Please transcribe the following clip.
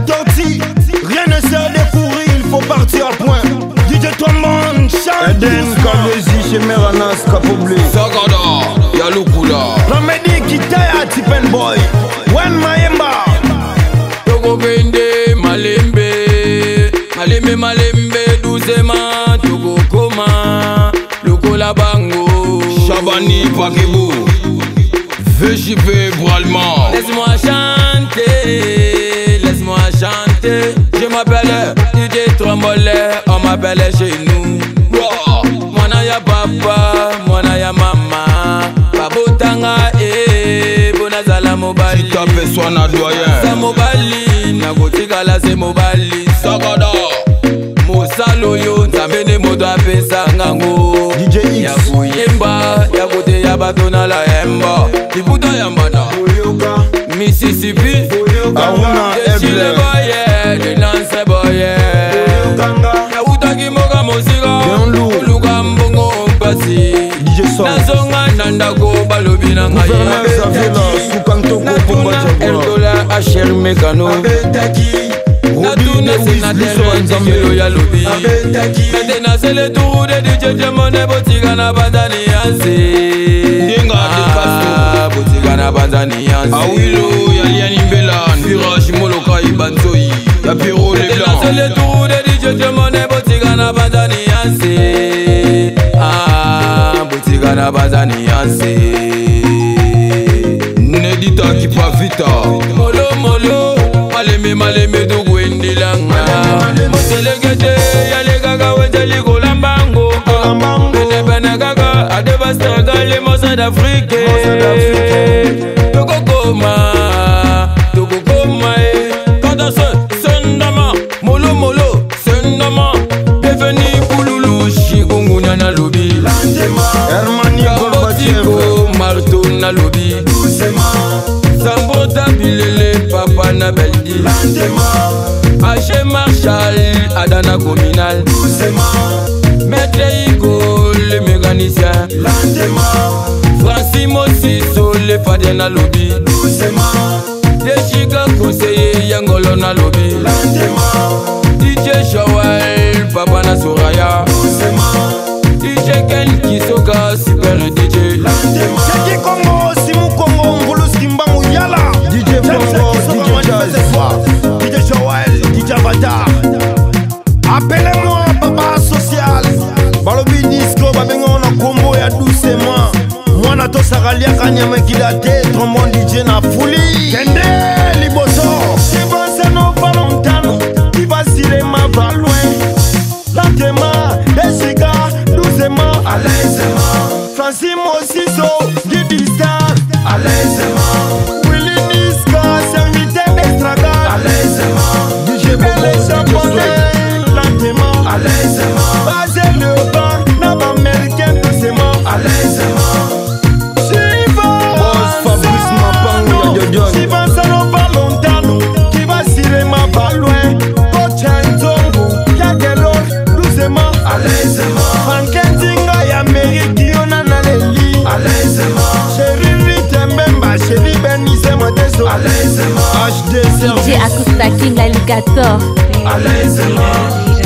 Tortue. Rien ne sert de courir, il faut partir à point. DJ Trombone, chante. Eden Kalwezi chez Meranas Kapoblé. Sagada Yalukula. Plamedi Kitaya Tipen Boy. Wen Mayemba. Tokokende malembe malembe malembe doucement tokokoma lokola bango. Chabani Pakibu VJP Bralman. Laisse-moi chanter, laisse-moi chanter. Je m'appelle DJ Trombolé, on m'appelle chez nous. Wow. Mwana ya papa, mwana ya mama, babotanga e bonazala mobali. Sitape swana doyen. Sa mobali, nakotikala se mobali. Sagada. Mosala oyo nzambe nde moto apesanga ngo. DJ X. Ya koyemba, ya koteya bato na layemba. Liputa ya mbanda. Mississippi. Aruna Chile Eble. boye, de boye. Nautaki mboka mosika, Bien-Lou. koluka mbongo mpasi. DJ Song. Nazonga na ndako balobi na ngai. Gouverneur Xavier Sukantoko Pomba Natuna Jaguar. Erdola Asher Mekano. Natuna Robi Lewis sénateur Liso Nzambe. Nzambe ya lobi. Maintenant c'est le tour de DJ Diamond botika na banzani yanse. Ndenga de Castro. Botika na banzani yanse. Awilo ya Liani Mbela, Virage Molokai Banzoi, ya Pierrot Maintenant c'est Leblanc. le tour de DJ Diamond botika na banzani yanse. Ah, botika na banzani yanse. Nedita Kipavita, Molo molo, malembe malembe tukwendelanga. Moselekete yalekaka wenze likola mbango. Pene pene kaka adebastaka le mosa d'Afrique. Tokokoma, tokokoma e. Quand se sendama, molo molo, sendama. Bienvenue Pululu, Chikungunya na lobi. Hermani Gorbatchev. Kabotiko, marteau na lobi. Sambota bilele papa na beldi. H Marshall Adana communal. Maître Igo le mécanicien. Francis Mosiso le fadien na lobi. Deshika conseiller Yangolo na lobi. DJ Joël papa na Soraya. DJ Ken Kisoka super DJ. Jackie Congo, Simou Congo, Mvulus Kimbangu Yala. DJ James Bongo, Kisoka, DJ manifeste Jazz. foi. DJ Joël, DJ Avatar. Appelez-moi Papa Social. Balobi disco, babengo na kombo ya doucement. Mwana tosaka liaka nyama ekila te, trombone DJ na fuli. Kende liboso. Shivansano va lontano, qui va sirema va loin. Lentement, Jessica, doucement, à l'aisément. Francis Mosiso, Guidi Star, à l'aisément. Willy Niska, serviteur d'Estragal, à l'aisément. DJ Bobo, Les DJ Swag. Japonais, lentement, à l'aisément. Basez le banc, nab américain, doucement, à l'aisément. Boss Fabrice Mapangu ya Dodion. Shivansano va lontano, qui va sirema va loin. Coach Nzongo, Yagelor, doucement, à l'aisément. Franklin Tinga ya Amérique, yo nana leli, à l'aisément. Chéri Ritembemba, chéri Benise Modeso, à l'aisément. HD DJ Service. Acosta King l'alligator. À l'aisément.